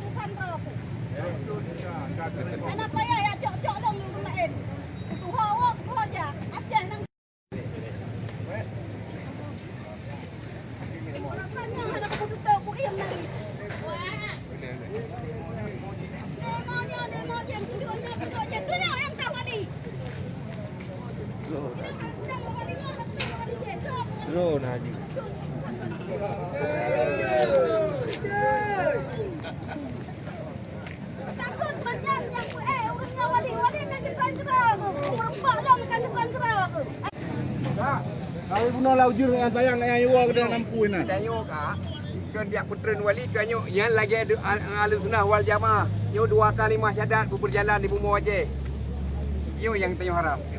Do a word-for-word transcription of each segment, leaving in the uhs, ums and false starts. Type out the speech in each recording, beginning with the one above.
urusan droe. Hana payah jak cok-cok lom ngon ureueng laén. Tuha woe, tuha jak, Aceh nang. Demo nyoe, demo jih, tunjuk nyoe, tunjuk jih. Tunjuk nyang ka wali. Drone haji. Takot banyak nyang, eh, ureueng nyoe wali, wali kan tukang keurau. Ureueng pak lom kan tukang keurau. Kami bunoe lam ujeuen nyang sayang nyang iwoe keude lam pu inan. Tanyoe ka, keu jak peutreun wali, keu nyoe nyan lagèe de-, al-, Ahlussunnah wal Jamaah. Nyoe dua kalimah syahadat beubeujalan di bumoe Aceh. Nyoe nyang tanyoe harap. Nyang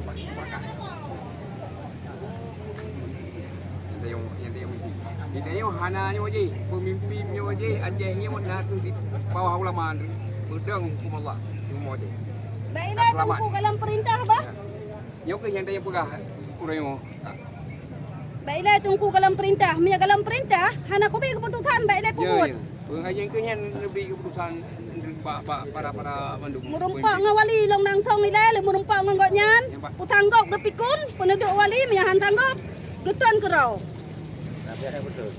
tanyoe, nyang tanyoe misi. Nyang tanyoe hana nyoe jih, peumimpin nyoe jih, Aceh nyoe na kheueh di bawah ulama, peudong huköm Allah di bumoe Aceh. Baiklah, Teungku, dalam perintah, bah. Nyoe kheueh nyang tanyoe peugah, ureueng nyoe. Baiklah, Teungku, dalam perintah. Meunyoe dalam perintah, hana kubi keuputusan, baiklah, ya, peubuet. Ya. Peungajian kheueh nyan neubri keuputusan bak, bak para-para mandum. Meureumpok ngon wali lôn langsong ilèe, lôn meureumpok ngon gobnyan. Ya, Pak. Peusanggop geupikun, peuneudok wali, meunyoe han sanggop, geutreun keudroe.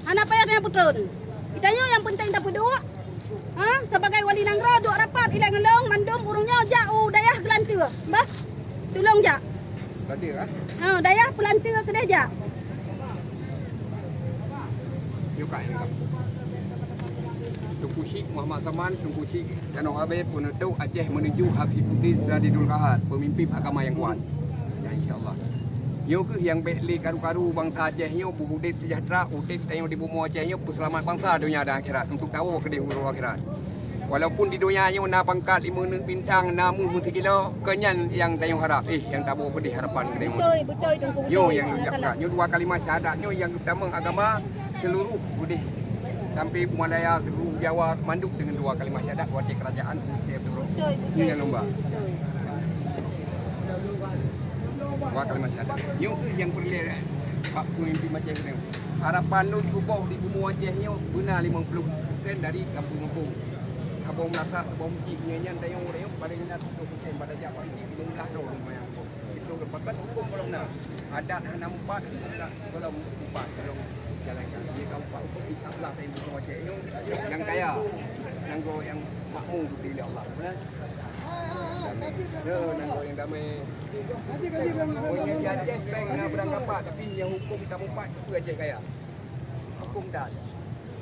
Hana payah tanyoe peutrön. Geutanyoe nyang peunteng tapeuduek. Ha, sebagai wali nanggroe duek rapat ilèe ngon lôn, mandum ureueng nyoe jak u dayah Geulanteue. Bah, tulông jak. Geulanteue, ha? Ha, dayah Geulanteue keudeh jak. Yuk, Kak, yuk, Kak. Teungku Chik Muhammad Saman, Teungku Chik Danau Abee, peunutôp Aceh menuju Habib Putih Sadidul Kahar, pemimpin agama nyang kuat. Ya, insya Allah. Nyoe kheueh nyang bèk lé karu-karu bansa Aceh nyoe, beu udép seujahteura, udép tanyoe di bumoe Aceh nyoe, peuseulamat bansa donya dan akhirat, untuk tawoe keudeh uroe akhirat. Walaupun di donya nyoe na pangkat limong bintang, na muh meusikilo, keu nyan nyang tanyoe harap, eh, nyang taboh peudeh harapan keu tanyoe. Beutôi, beutôi, Teungku, beutôi. Nyoe nyang lôn jak peugah. Nyoe dua kalimah syahadat nyoe nyang geutamong agama seuluruh udeh. Sampai Malaya, seuluruh Jawa, mandum deungon dua kalimah syahadat, watèe keurajaan Mesir turun. Beutôi, beutôi. Nyoe nyang lôn ba. Beutôi. Dua kalimah syahadat. Nyoe kheueh nyang peureulèe bak peumimpin Aceh nyoe. Harapan lôn suboh di bumoe Aceh nyoe beuna limong ploh persen dari gampông-gampông. Saboh meulasah, saboh meuseujid, nyan, nyan tanyoe ureueng paleng na tujoh persen, pada jak bak meuseujid limong blah droe lumayan. Itu lepas huköm belum na. Adat hana meupat, hana belum meupat, belum jalankan. Dia kau buat huköm, insya Allah, saya bukan macam nyoe. Nyang kaya, nanggroe nyang makmu dibri lé Allah. Betul? Damai. Ya, nanggroe nyang damai. Oh, nyang di Aceh, pèng na beurangkapat, tapi nyang huköm kita meupat, itu Aceh kaya. Huköm dan.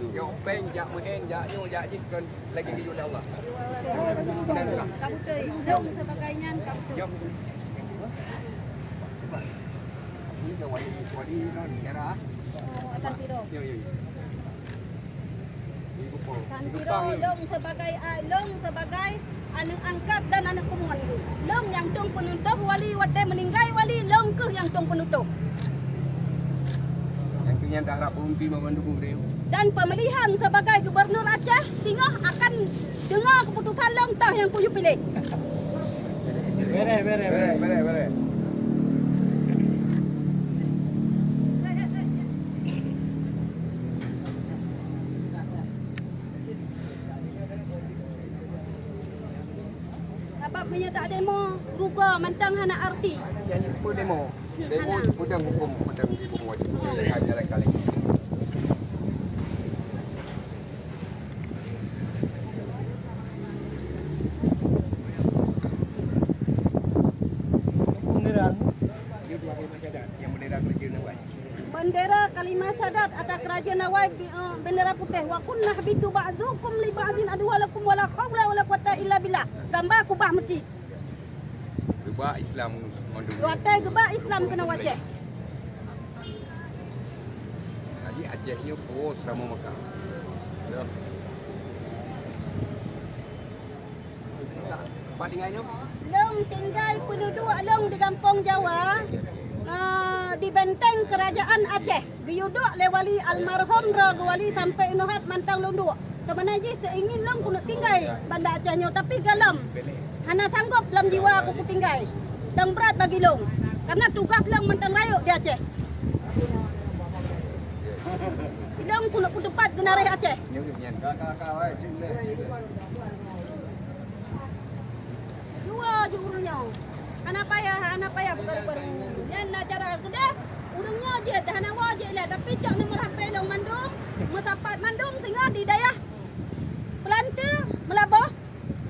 Nyang pèng jak meu'en, jak nyoe, jak jih kon lagèe geuyue lé Allah. Ka beutôi, lôn sebagai nyan ka beutôi. Nyang ini wali, wali non daerah. Oh, Santiro. Yo, yo, yo. Di Gupong. Santiro, Gupong, yo. Lôn sebagai, ah, lôn sebagai aneuk angkat dan aneuk keumuan lôn. Lôn nyang tueng peunutôh wali watèe meuninggai wali, lôn kheueh nyang tueng peunutôh. Nyang keu nyan taharap peumimpin banmandum ureueng. Dan pemilihan sebagai gubernur Aceh singoh akan deungoe keuputusan lôn toh nyang kuyue piléh. Bereh, bereh, bereh, bereh, bereh. Sabab Nyoe tak demo, rugoe mantong hana arti. Jadi apa demo? Demo hana. Peudong hukum, peudong hukum wajib. Hana jalan kali. Bendera. Dia dua kalimat syahadat yang bendera kerajaan Nawai. Bendera kalimat syahadat ata kerajaan Nawai, eh, bendera putih. Wa kunna nahbitu ba'dukum li ba'din aduwwan lakum wa la haula wa la quwwata illa billah. Gambar kubah masjid. Geuba Islam mandum. Watèe geuba Islam keunoe Aceh. Jadi Aceh nyoe poh sama Mekah. Lôn tinggai peududuek lôn di gampông Jawa, eh, di benteng kerajaan Aceh. Geuyue duek lé wali almarhum droe geuwali sampoe inoe hat mantong lôn duek. Keumanö jih seuingin lôn keuneuk tinggai Banda Aceh nyoe, tapi gohlom hana sanggop lom jiwa ku kutinggai. Dong brat bagi lôn, karena tugaih lôn mantong rayeuk di Aceh. Ilôn keuneuk kutupat geunaréh Aceh. Dua ju ureueng nyoe. Hana payah, hana payah beukaru-karu. Nyan na cara keudeh. Ureueng nyoe jeuet, hana woe jeuet lé. Tapi cok nomor H P lôn mandum, meusapat mandum singoh di dayah Peulanteu, Meulaboh,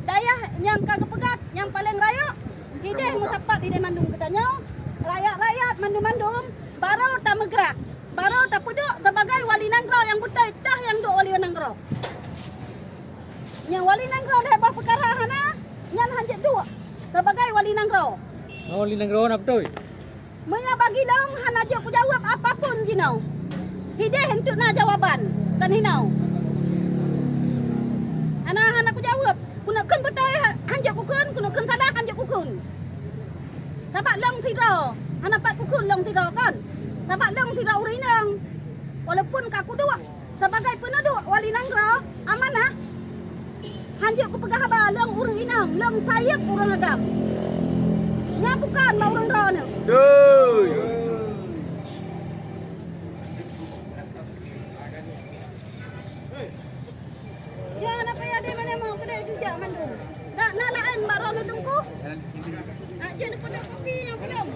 dayah nyang ka geupeugah nyang paleng rayeuk. Hideh meusapat hideh mandum geutanyoe, rakyat-rakyat mandum-mandum, barô tameugrak, barô tapeuduek sebagai wali nanggroe nyang beutôi, tah nyang duek wali nanggroe. Nyang wali nanggroe lhèe boh peukara hana, nyan hanjeuet duek sebagai wali nanggroe. Oh, wali nanggroe na beutôi? Meunyoe bagi lôn hana jeuet kujaweueb apapun jinoe. Hideh eunteuk na jawaban, kon hinoe. Hana, hana kujaweueb. Keuneuk kheun beutôi ha-, hanjeuet kukheun, keuneuk kheun salah hanjeuet kukheun. Sabab lôn sidroe, hana pat kukheun lôn sidroe kon. Sabab lôn sidroe ureueng inong. Walaupun ka kuduek, sebagai peunuduek wali nanggroe amanah, hanjeuet kupeugah haba lôn ureueng inong, lôn sayeup ureueng agam. Nyan bukon bak ureueng droeneuh. Beutôi. Ya, hana payah deh mana mau kena jujak mandum. Dak na laén bak droeneuh teungku. Nak jeuet peunoh kopi nyang belum.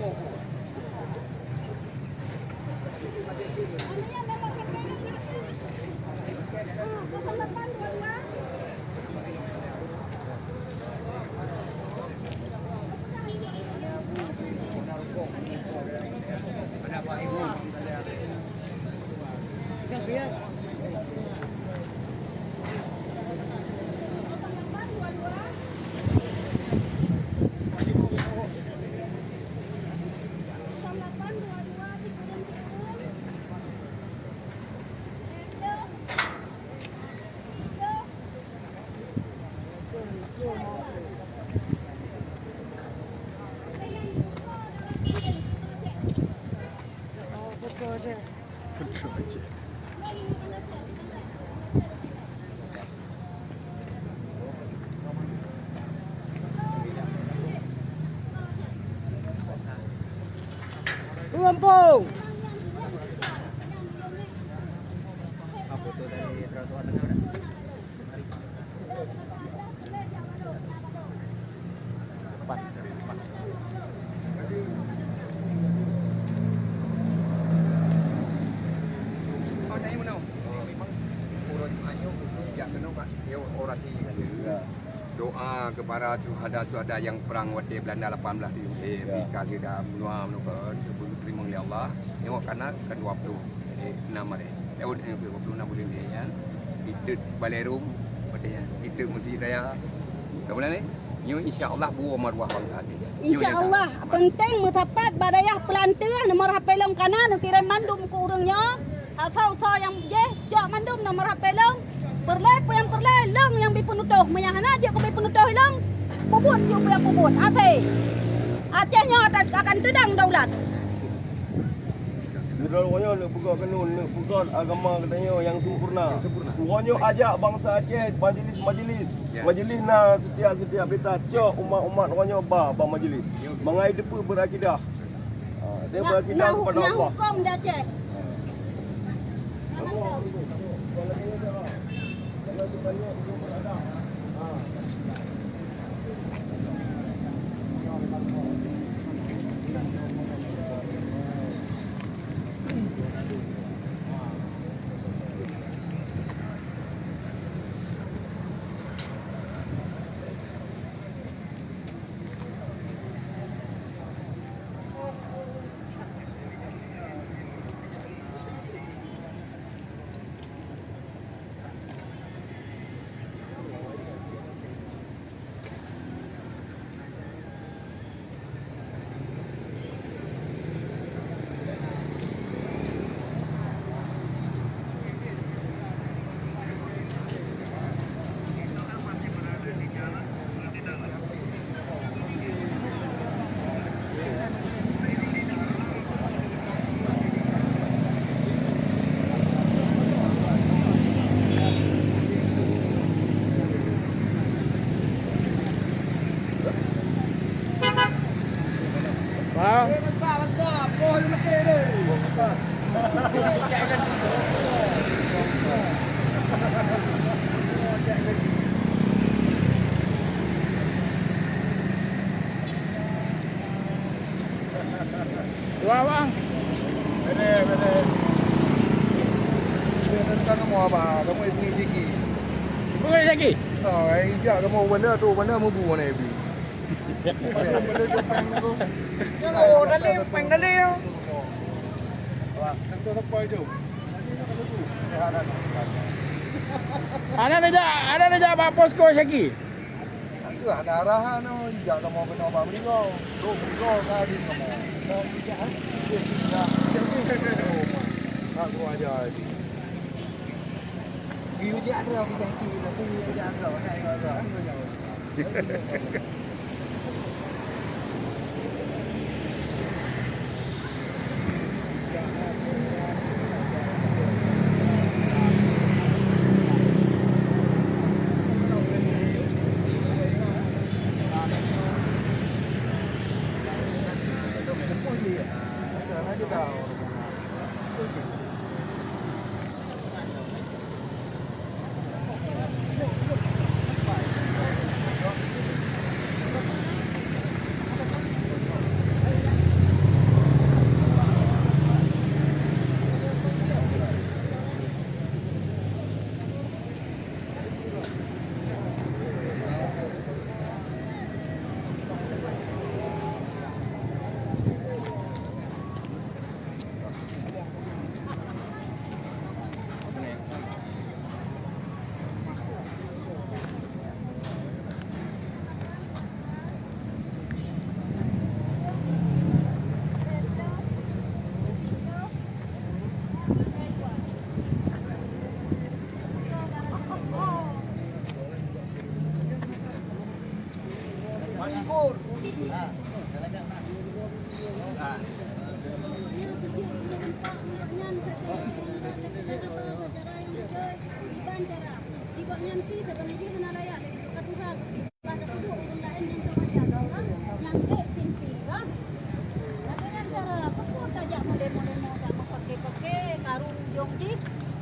Gampông. Doa kepada syuhada-syuhada nyang prang watèe Belanda lapan belas tujoh puluh, eh, ya, di Kalimantan, meunyoe, meunyoe ka geuteurimong lé Allah, nyoe ka na keudua puluh, eh, enam hari. Tahun, eh, dua puluh enam buleuen nyan, iteuet Balai Rum, watèe nyan, iteuet Meuseujid Raya. Ka bulan ni, nyoe insya Allah buwoe maruah bansa jih. Nyoe nyata. Insya Allah, penting meusapat bak dayah Peulanteu, nomor H P lôn ka na, neukirém mandum keu ureueng nyoe. Asai-asai nyang jih, cok mandum nomor H P lôn. Peureulèe peue nyang peureulèe, lôn nyang bi peunutoh. Meunyo hana jeuet keu bi peunutoh lôn, peubuet jeuet peue nyang peubuet. Até. Aceh nyoe akan, akan teudong daulat. Sidroe nyoe neuk peugah keunoe, neuk peugah agama geutanyoe nyang sempurna. Uroe nyoe ajak bansa Aceh, majelis-majelis. Ya. Majelis na setiap-setiap lita, cok umat-umat uroe nyoe ba, ba majelis. Ya. Mangat teupeu beurakidah. Ha, dia beurakidah kepada Allah. Hukum di Aceh. Ha. Kalau kita lihat, ha. Ha. Wah. Wah, bang. Bede, bede. Bede, kamu apa? Kamu ini siki. Bukan lagi. Oh, eh, ijak kamu mana tu, mana mubu mana, Ebi? Nyan, oh, dalil, péng dalil. Hana neujak, hana neujak bak posko Syaki. Hana arahan, oh, jak kamoe keunoe bak Meulinggo. Trok Meulinggo ka di kamoe. Nak keureuja aja. Geuyue jak droe, geuyue jak droe, geuyue jak droe.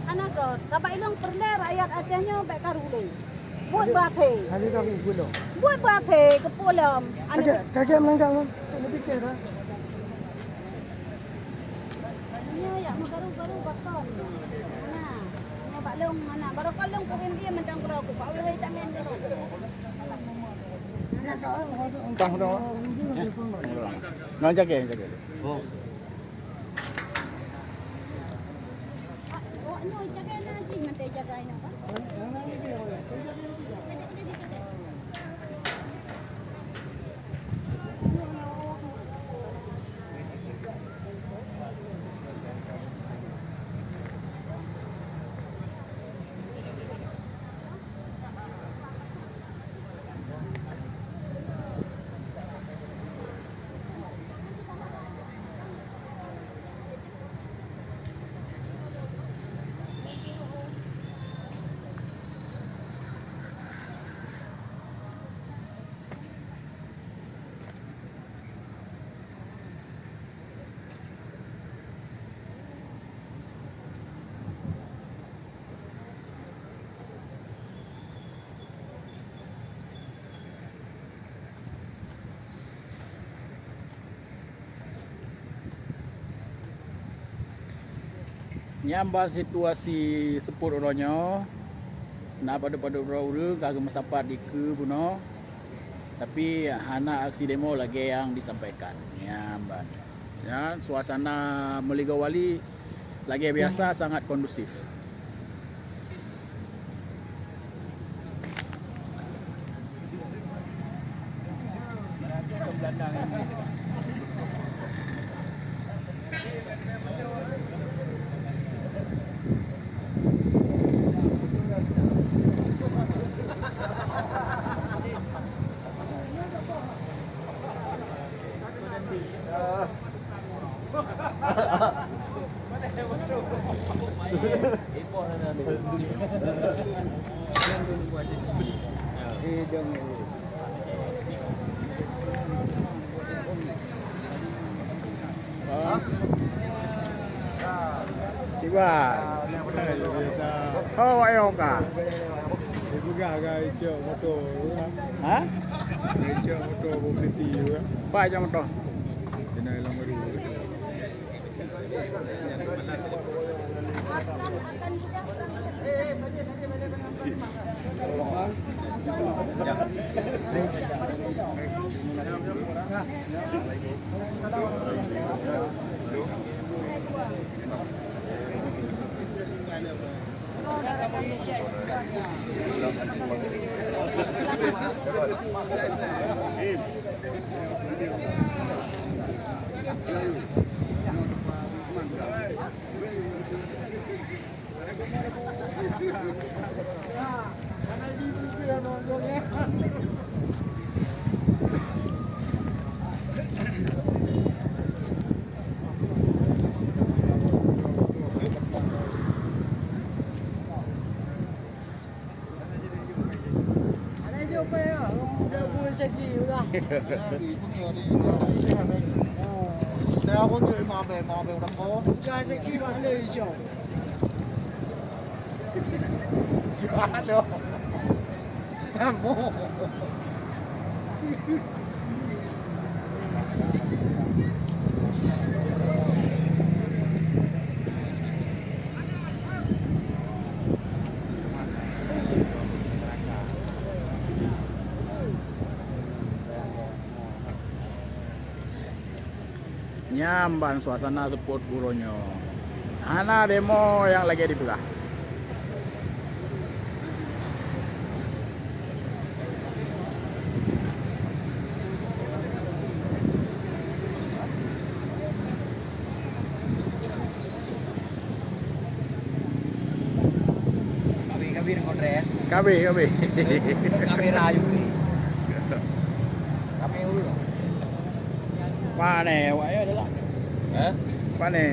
Hana göt. Sabab ilong peureulèe rakyat Aceh nyoe bèk karu lé. Buet beuakhé. Hana karu geulo. Buet beuakhé keupeue lom. Aneuk kagèe, kagèe meunangkak lom. Tak ada fikir dah. Nyoe yak meukaru-karu bakon. Nah, nyoe bak lôn, nah, baroe kalon ku diem-diem mantong keudroe ku, bak ulèe tangan keudroe. Tang dong. Ngon jaga, jaga. Oh. Nyan bak situasi seupôt uroe nyoe, na padub-padub droe ureueng ka geumeusapat dikeue bunoe, tapi hana aksi demo lagèe nyang disampaikan. Nyan ban. Nyan suasana Meulinggo Wali lagèe biasa, sangat kondusif. Tiba. Oh, wak nyoe ka. Dipeugah ka icok moto. Ha? Icok moto bom leti juga. Pak icok moto. Kena hilang baru. Nyan ban suasana seupôt uroe nyoe. Hana demo nyang lagèe dipeugah. Kabeh, kabeh ngon dress. Kabeh, kabeh. Kabeh rayu ni. Kabeh dulu. Pane, wak ya adalah. Hah? Pane.